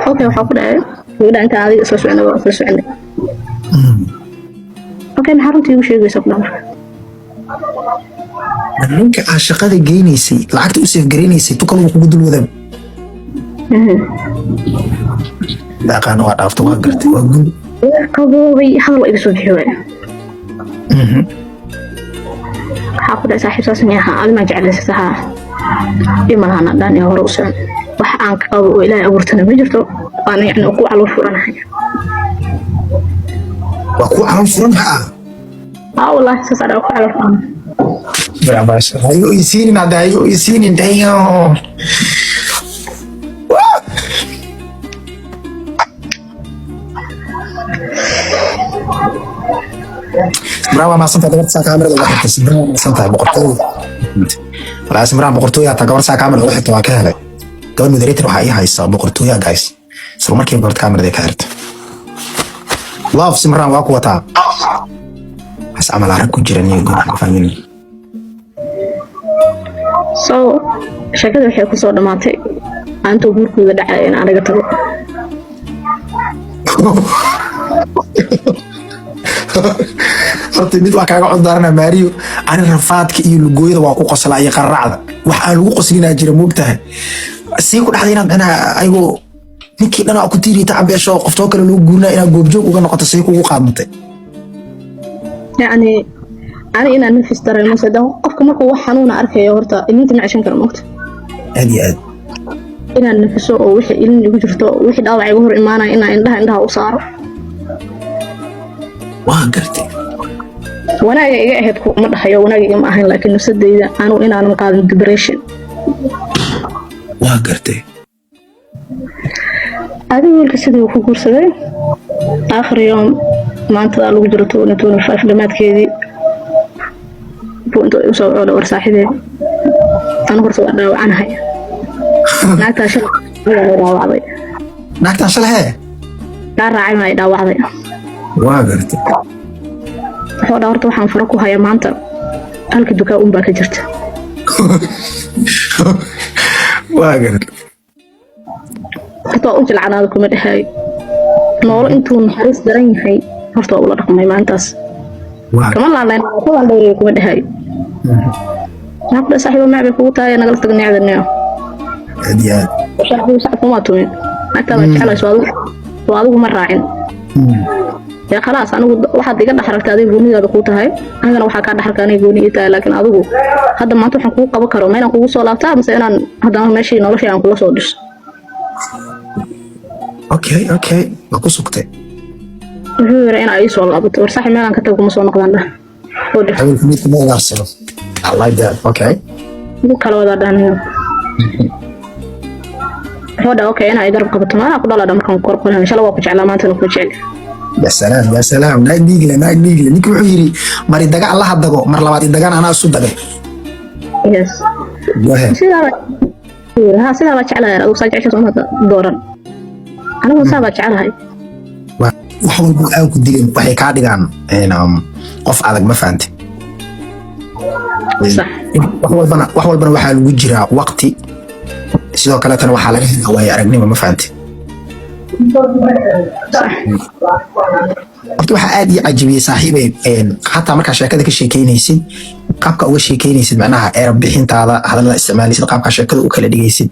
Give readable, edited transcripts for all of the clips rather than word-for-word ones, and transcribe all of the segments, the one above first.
Okay, waxaa ku dhacay gabadha intaan adiga isla soconay, waa isla soconay. Okay, maxaa runtii igu sheegaysa ku dhaha marka? Ninka aa shaqada geynaysay, lacagta u save garaynaysay, tu kaluu kugu dul wadaba. Aqaan waa dhaafta, waa gartay, waa gul. Qaboobay, hadal waa iga soo bixi waaya. Waxaa ku dhahay, saaxiib, saas miyaha? Adi maa jeclaysata? Haa, dhib ma lahan dhaan iyo hore u socon. Wax aan ka qabo oo Ilaahay abuurtana ma jirto, waana yacni ku calool furanahay. Waa ku calool furan haa. Aa wallahi, saas adhaa ku calool furan. Hayo isiinin hadda, hayo isiinin, damn. Simraan waa mahadsantahay, gabarta saa kaamirada uga xirtay. Simraan waa mahadsantahay, boqortooy. Walaa Simraan boqortooy hataa gabar saa kaamirada uga xirtay waa ka helay. Gabar moderator waxaa ii haysaa boqortooya, guys. Isla markiiba gabarta kaamirada ka xirtay. Love Simraan waa ku wataa. Has camal arag ku jira niyo goor ku fahmin. So sheekada waxay kusoo dhammaatay aantuu guurkooda dhacay in aniga tago. Horta mid waa kaaga cudaaranaa Maariyo, ani rafaadka iyo lugooyada waa ku qoslaa iyo qararacda. Wax aan lagu qoslinaa jira, moogtahay? Sii ku dhacday inaad micnaha ayagoo ninkii dhan ku tiiriya tacabeesho, qoftoo kale loo guurinaa, inaad goobjoog uga noqoto, see kugu qaadmatay? Yacni ani inaan nafis dareemo sida qofka markuu wax xanuuna arkayo, horta ilinta ma ceshan karo, moogta? Aad iyo aad. Inaan nafiso oo wixii ilin igu jirto, wixii dhaawac igu hor imaanaya, inaan indhaha u saaro. Waa gartay. Wanaaga iga ahayd ma dhahayo, wanaaga igama ahayn, laakiin nafsadeyda anigu inaanan qaadin depression. Waa gartay. Adigu wiilka sidii uu ku guursaday, aakhir yoom maantada lagu jiro 2025 dhammaadkeedii buu intuu igu soo cooday, war saaxiibee, anu horta waa dhaawacanahay, naagtaa shalay ayaa dhaawacday. Naagtaan shalay hee? Kaa raacay maa dhaawacday. Waa gartay. Wuxuu dhaa, horta waxaan fara ku hayaa maanta halka dukaan unbaa ka jirta. Waa gartay. Horta waa u jilcanaada kuma dhehaayo, noolo intuu naxariis daran yahay horta waa ula dhaqmay maalintaas. Waa kama laalayn kuwan dhowriya kuma dhehaayo. Maxaa ku dhahay, saaxiibo, macbay kugu tahay, nagala tag neecda. Aad iyo aad. Saaxiibo sacab kuma tumin, naagtaa baa jeclayso adigu, soo adigu ma raacin. Dee khalaas, anigu waxaad iga dhex ragtay adiga goonidaada kuu tahay, anigana waxaa kaa dhex ragtay aniga gooni ii tahay, laakiin adigu hadda maanta waxaan kugu qaban karo ma inaan kugu soo laabtaa mise inaan haddana meeshii noloshii aan kula soo dhiso? Okay, waa ku sugtay. Wuxuu yiri inaa ii soo laabato. War saaxiib, meelaan ka tago kuma soo noqdaan dhah oo dheh. Haweenka mid kuma ilaarsado. I like that. Okay. Ugu kala wadaa dhahnayo. Wuxuu dhaha, okay, inaa i garab qabato maanaa ku dhalaa markaan kor qoran, inshallah waa ku jeclaa, maantana kuma jecli. Ya salaam, ya salaam, naag dhiigle, naag dhiigle. Ninka wuxuu yiri, mar idaga allaha dago, mar labaad idagan anaa isu dagay. Yes. Go ahead. Sidaa baa yiri, ha, sidaa baa jeclahay, adigu saa jecesha sooma dooran, aniguna saa baa jeclahay. Wax walba aan ku dilin waxay kaa dhigaan qof adag, ma fahante? Sax. Wax walbana waxaa lagu jiraa waqti, sidoo kaleetana waxaa laga helaa waayo aragnimo, ma fahante? Sax. Horta waxaa aad ii cajibiyey, saaxiibay, xataa markaa sheekada ka sheekeynaysid, qaabka uga sheekeynaysid, macnaha erab bixintaada, hadallada isticmaalaysid, qaabka sheekada u kala dhigaysid,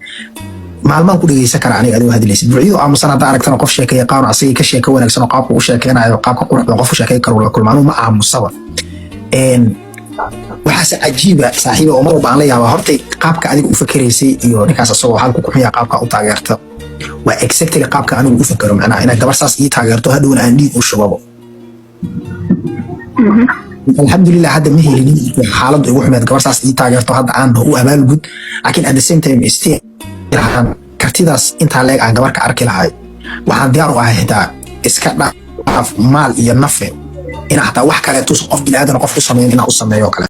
maalmaan ku dhegeysan kara aniga adigoo hadlaysid. Burcidu aamusan haddaa aragtana, qof sheeka yaqaano, asagii ka sheeko wanaagsan oo qaabka u sheekeynayo, qaabka qurux badan qof u sheekey karo la kulma. Anugu ma aamusaba. Waxaase cajiiba, saaxiiba, oo mar walba aan la yaabaa, hortay qaabka adiga u fakeraysay iyo ninkaas asagoo halku ku xunyaa qaabka u taageerta waa exactly qaabka anigu u fakero, macnaha inaad gabar saas ii taageerto, hadhowna aan dhiig u shubabo. Alxamdulilah, hadda ma helinin xaaladdu igu xumeed gabar saas ii taageerto hadda aan dhaho u abaalgud, laakiin at the same time still kartidaas intaa leeg aan gabar ka arki lahay, waxaan diyaar u ahay xitaa iska dhaaf maal iyo nafe, inaa xataa wax kale tuusan qof biniaadan qof u sameeyo inaa u sameeyo oo kale.